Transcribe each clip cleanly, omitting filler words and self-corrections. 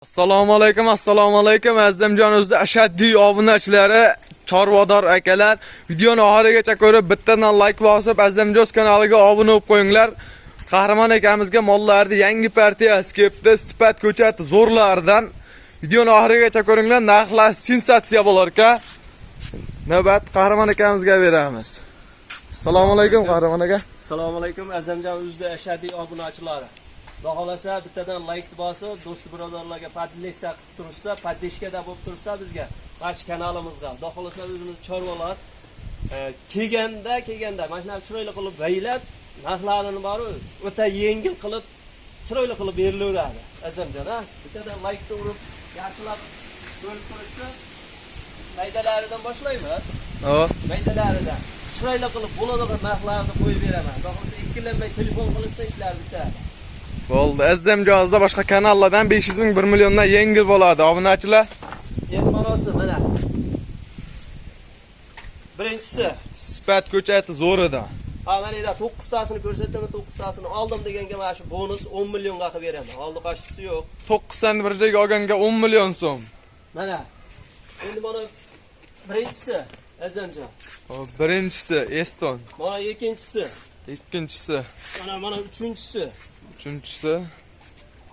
Assalomu alaykum, assalomu alaykum Azimjon o'zida ashaddiy obunachilari, chorvador akalar, videoni oxirigacha ko'rib, bittadan like bosib, Azimjon kanaliga obuna bo'lib qo'yinglar. Qahramon akamizga mollarni yangi partiyasi kelibdi, sifat ko'chati zo'rlaridan. Videoni oxirigacha ko'ringlar, narxlar sensatsiya bo'lar ekan. Navbat Qahramon akamizga beramiz. Assalomu alaykum Qahramon aka. Assalomu alaykum Azamjon o'zida ashaddiy obunachilari. Xudo xolasa bittadan like bosib, do'st birodarlarga поделиться qilib turishsa, поддержка da bo'lib tursa bizga, mana shu kanalimizga. Xudo xolasa o'zimiz chorvalar kelganda mana shunaqa chiroyli qilib baylab, narxlarini boru o'ta yengil qilib, chiroyli qilib berilaveradi. Azamjon, ha? Bittadan like urib, yaxshilab bo'lib turishsa, maydalaridan boshlaymiz. Hop. Maydalaridan chiroyli qilib bo'ladigan narxlarni qo'yib beraman. Xudo xolasa ikkilanmay telefon qilishsa ishlar bitadi. Bo'ldi. Azimjonizda boshqa kanallardan 500 ming 1 milliondan yengil bo'ladi obunachilar. Endi manasi mana. Birinchisi, Sifat ko'chati zo'ridan. Ha, mana yerda 9 tasini ko'rsataman, 9 tasini oldim deganga mana shu bonus 10 millionga qilib beraman. Oldi qochisi yo'q. 9 bir joyga olganga 10 million so'm. Mana. Endi mana birinchisi Azamjon. Hop, birinchisi Eston, Mana ikkinchisi, ikkinchisi, mana uchinchisi, uchinchisi,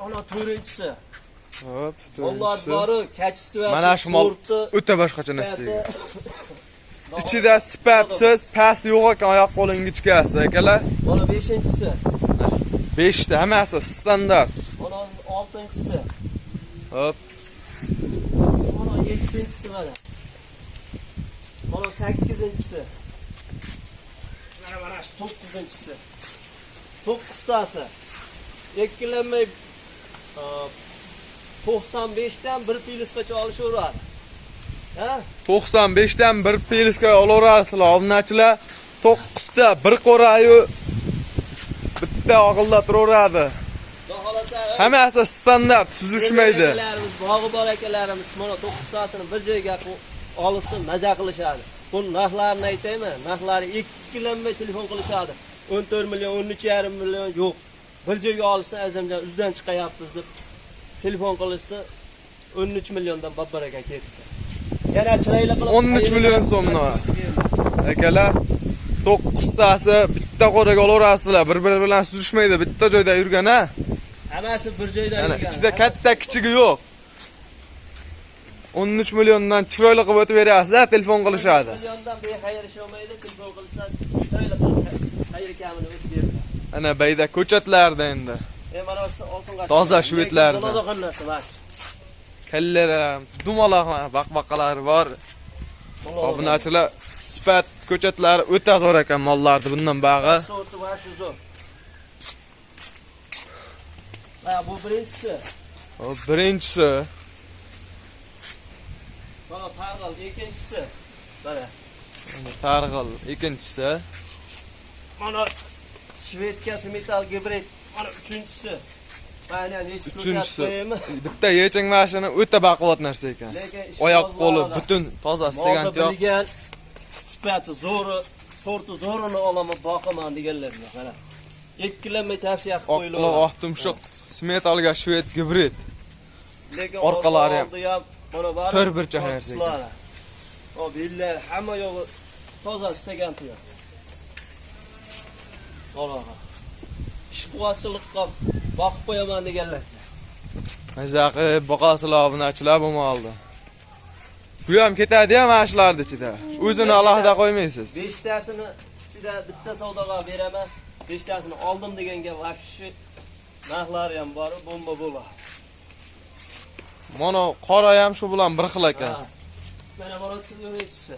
mana to'rtinchisi. Hop, Mollar to'rtinchisi. bori, качество si, Mana shu mol sorti, o'ta boshqacha narsa sifati. ekan. Ichida sifatsiz, past yo'q ekan, oyoq qo'l ingichkasi akalar. Mana beshinchisi, 5 ta hammasi standart. Mana oltinchisi, Hop, mana yettinchisi mana. Mana sakkizinchisi. Mana shu to'qqizinchisi. To'qqiztasi. Ikkilanmay 95 dan 1 plyusgacha olishaveradi. Ha? 95 dan 1 plyusga olaverasizlar obunachilar. 9 ta bir qo'rayu bitta og'ilda turaveradi. Xudo xolasa Hammasi standart, suzishmaydi. Akalarimiz, bog'i bor akalarimiz mana to'qqiztasini bir joyga olishsin, maza qilishadi. Buni narxlarini aytaymi? Narxlari ikkilanmay telefon qilishadi. 14 million, 13,5 million yo'q. Bir joyga olishsa Azamjon uzdan chiqayapmiz deb telefon qilishsa 13 milliondan babbar ekan ketdi. Yana chiroyli qilib 13 million so'mni. Akalar, 9 tasi bitta qo'raga olaverasizlar, bir-biri bilan suzishmaydi, bitta joyda yurgan ha. Hammasi bir joyda Mana yurgan. ichida katta kichigi yo'q. 13 milliondan chiroyli qilib o'tib berasizlar, telefon qilishadi. Milliondan bexayr ish olmaydi, telefon qilsa chiroyli qilib xayr kamini o'tib beradi. Ana bayda ko'chatlarda endi. Mana shu oltin qashiq. Toza shvedlardan. Bo'ladigan narsa mana. Kallalar ham dumaloq mana baqbaqalari bor. Obunachilar, sifat ko'chatlari o'ta zo'r ekan mollarni bundan bag'i. Sorti va shu zo'r. Ha, bu birinchisi. Hop, birinchisi. Mana targ'il, ikkinchisi. Mana. Targ'il, ikkinchisi. Mana shvedkasi metal gibrid. Mana uchinchisi. Mana nechi Uchinchisi. qo'yaymi? Bitta yeching mashina o'ta baquvvat narsa ekan. Lekin Oyoq qo'li ishqibozlar butun toza degan molni yo'q. bilgan sifati zo'ri, sorti zo'rini olaman, boqaman deganlar mana. Ikkilanmay tavsiya qilib Oq qo'yiladi. quloq, oq tumshuq, smetalga shved gibrid. Lekin orqalari ham oldi ham mana bari to'rt burchak narsa ekan. korpuslari. O bellar hamma yog'i toza istagan tuya. Olog'a. Ishqibozchilikqa boqib qo'yaman deganlar. Maza qilib boqasizlar obunachilar bu molni. Bu ham ketadi ham mana shularning ichida. O'zini alohida qo'ymaysiz. Beshtasini ichida bitta savdoga beraman. Beshtasini oldim deganga вообще narxlari ham bor, bomba bo'ladi. Mana qora ham shu bilan bir xil ekan. Ha. Mana buni to'rtinchisi.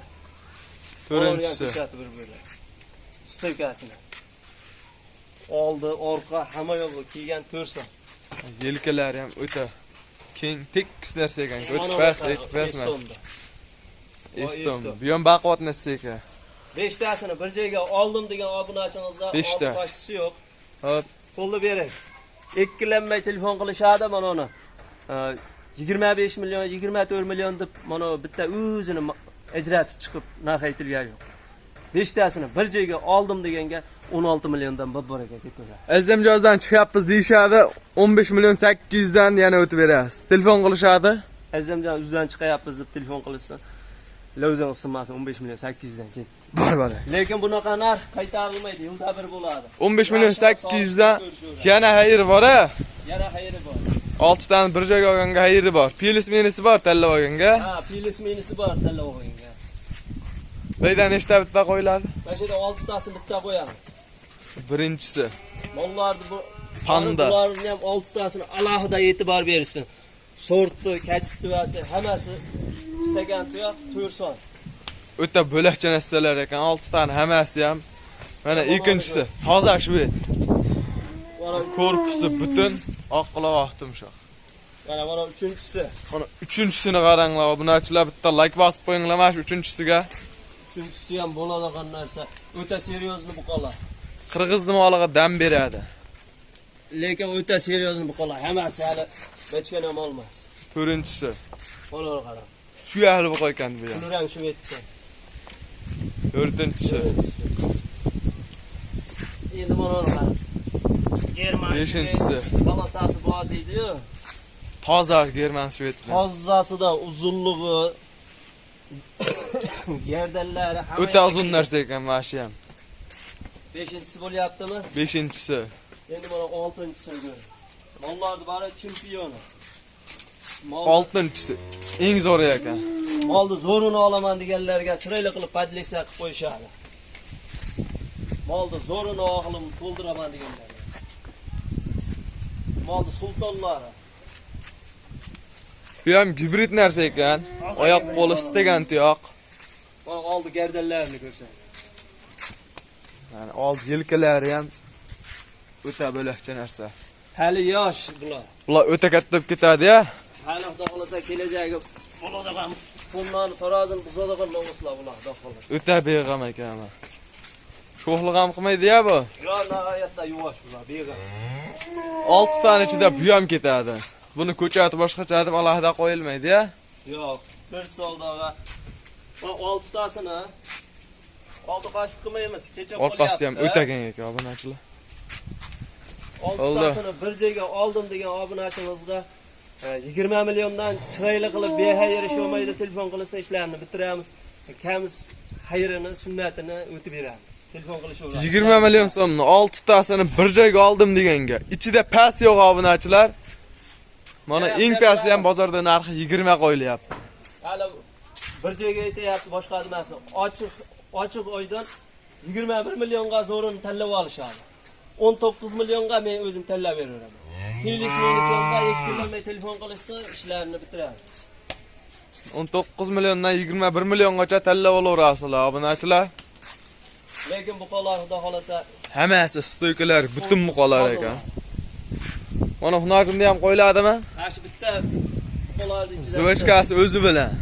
To'rtinchisi. Ko'rsatib bir bo'lak. Stoykasini. Oldi, orqa, hamma yog'i kelgan to'rsa. Yelkalari ham o'ta keng, tekis narsa ekan. O'tib past, etib past. Estonda. Eston. Eston. Bu ham baquvvat narsa ekan. Beshtasini bir joyga oldim degan obunachingizda Beshtasi. qochisi yo'q. Hop, Qo'lni bering. Ikkilanmay telefon qilishadi mana uni. 25 million, 24 million deb mana bitta o'zini ajratib chiqib narx aytilgani yo'q. 5 tasini bir joyga oldim deganga 16 milliondan bir baraka ketaveradi. Azamjozdan chiqyapmiz deyishadi. 15 million 800 dan yana o'tib berasiz. Telefon qilishadi. Azamjon uzdan chiqyapmiz deb telefon qilishsin. Lovzan sinmasin 15 million 800 dan ket. Bor bor. Lekin bunaqa narx qaytarilmaydi, yilda bir bo'ladi. 15 million 800 dan yana xayr bor a. Yana xayri bor. 6 tani bir joyga olganga xayri bor. Pilis minisi bor tanlab olganga. Ha, pilis minisi bor tanlab olganga. Beydan nechta bitta qo'yiladi? Mana shu yerda 6 tasini bitta qo'yamiz. Birinchisi. Mollarni bu Panda. Bularni ham 6 tasini alohida e'tibor bersin. Sorti, kачествоsi, hammasi istagan tuyoq 4 son. O'ta bo'lakcha narsalar ekan, 6 tani hammasi ham. Mana ikkinchisi, toza shved. Korpusi butun, oq quloq oq tumshuq. Mana uchinchisi. Mana uchinchisini qaranglar, obunachilar bitta like bosib qo'yinglar mana shu uchinchisiga. Uchinchisi ham bo'ladigan narsa. O'ta seryozni buqalar. Qirg'iz nimolig'i dam beradi. Lekin o'ta seryozni buqalar. Hammasi hali bachkana ham olmas. To'rtinchisi. Mana qarang. Suyakli buqa ekan bu ham. Kulrang shvedda. To'rtinchisi. Endi mana qarang. German. Beshinchisi. Balasasi bor deydi-yu. Toza German shved. Tozasida uzunligi, gardanlari hamma. O'ta uzun narsa ekan mana shu ham. Beshinchisi bo'lyaptimi? Beshinchisi. Endi mana oltinchisini ko'ring. Mollarni bari chempioni. Oltinchisi eng zo'ri ekan. Molni zo'rini olaman deganlarga chiroyli qilib podlesa qilib qo'yishadi. Molni zo'rini og'ilim to'ldiraman deganlarga. Molni sultonlari. Bu ham gibrid narsa ekan. Oyoq qo'li istagan tuyoq. Mana oldi gardanlarini ko'rsang. Yani old yelkalari ham o'ta bo'lakcha narsa. Hali yosh bular. Bular o'ta katta bo'lib ketadi-ya. Hali xudo xolasa kelajagi bo'ladigan bundan tarazini buzadigan novuslar bular xudo xolasa. O'ta beg'am ekan. Sho'xliq ham qilmaydi-ya bu. Yo'q, nihoyatda yuvosh bular, beg'am. 6 tani ichida bu ham ketadi. Buni ko'chati boshqacha deb alohida qo'yilmaydi-ya. Yo'q, bir savdoga 6 tasini oldi qochib qilmaymiz, kecha qo'lyapti. Orqasi ham o'ta keng ekan obunachilar. 6 tasini bir joyga oldim degan obunachimizga 20 milliondan chiroyli qilib behayr ish olmaydi, telefon qilsa ishlarni bitiramiz. Kamiz xayrini, sunnatini o'tib beramiz. Telefon qilishaveradi. 20 million so'mni 6 tasini bir joyga oldim deganga. Ichida past yo'q obunachilar. Mana eng pasti ham bozorda narxi 20 qo'yilyapti. Hali bir joyga aytayapti, boshqa nimasi. Ochiq oydan 21 millionga zo'rini tanlab olishadi. 19 millionga men o'zim tanlab beraman. Plyus minusga eksilmay telefon qilishsa ishlarini bitiramiz. 19 milliondan 21 milliongacha tanlab olaverasizlar obunachilar. Lekin buqalar xudo xolasa hammasi stoykalar, butun buqalar ekan. Mana hunarjinda ham qo'yiladimi? Ha, shu bitta buqalarning ichida. Zvochkasi o'zi bilan.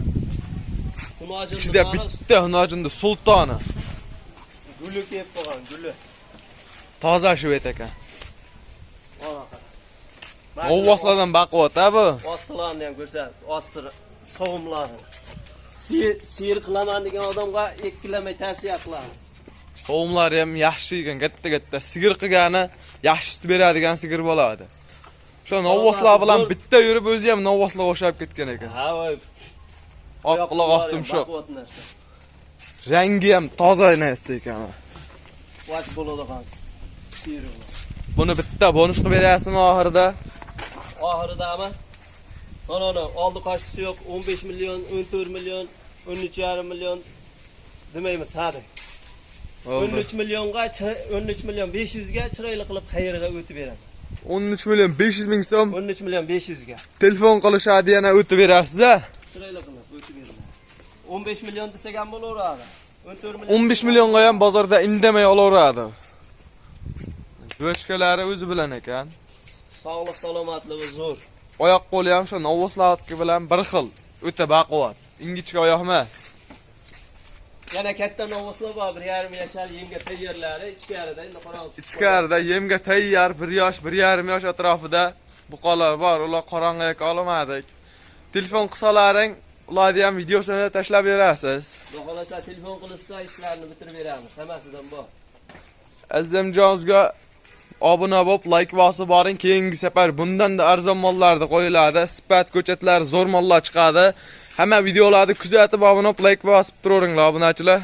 Ichida bitta hunarjinda sultoni. Guli kelib qolgan, guli. Toza shved ekan. Ovvoslardan baquvvat bu. Ostilarni ham ko'rsat, ostir sovumlarni. Seyir qilaman degan odamga ikkilamay tavsiya qilamiz. Sovumlari ham yaxshi ekan, katta-katta sigir qilgani yaxshi sut beradigan sigir bo'ladi. O'sha novvoslar bilan bitta yurib o'zi ham novvoslarga o'xshab ketgan ekan. Ha, voy. Oq quloq oq tumshuq. Rangi ham toza narsa ekan. Vat bo'ladigan sigir. Buni bitta bonus qilib berasizmi oxirida? Oxiridami? Mana oldi qochisi yo'q, 15 million, 14 million, 13,5 million demaymiz, hadi. 13 millionga, 13 million 500 ga chiroyli qilib xayrga o'tib beraman. 13 million 500 ming so'm. 13 million 500 ga. Telefon qilishadi, yana o'tib berasiz-a? Chiroyli qilib o'tib beraman. 15 million desak ham bo'laveradi. 14 million. 15 millionga ham bozorda indamay olaveradi. Do'shkalari o'zi bilan ekan. Sog'lik salomatligi zo'r. Oyoq qo'li ham shu novvoslarniki bilan bir xil, o'ta baquvvat. Ingichka oyoq emas. Yana katta novvoslar bor, 1,5 yashar yemga tayyorlari ichkarida endi qorong'i. Ichkarida yemga tayyor 1 yosh, 1,5 yosh atrofida buqalar bor. Ular qorong'iga olmadik. Telefon qilsalaring Ularni ham videosini tashlab berasiz. Xudo xolasa telefon qilishsa ishlarini bitirib beramiz. Hammasidan bor. Azimjonga obuna bo'lib, like bosib boring. Keyingi safar bundan da arzon mollarni qo'yiladi. Sifat ko'chatlar, zo'r mollar chiqadi. Hamma videolarni kuzatib, obuna bo'lib, like bosib turaveringlar obunachilar.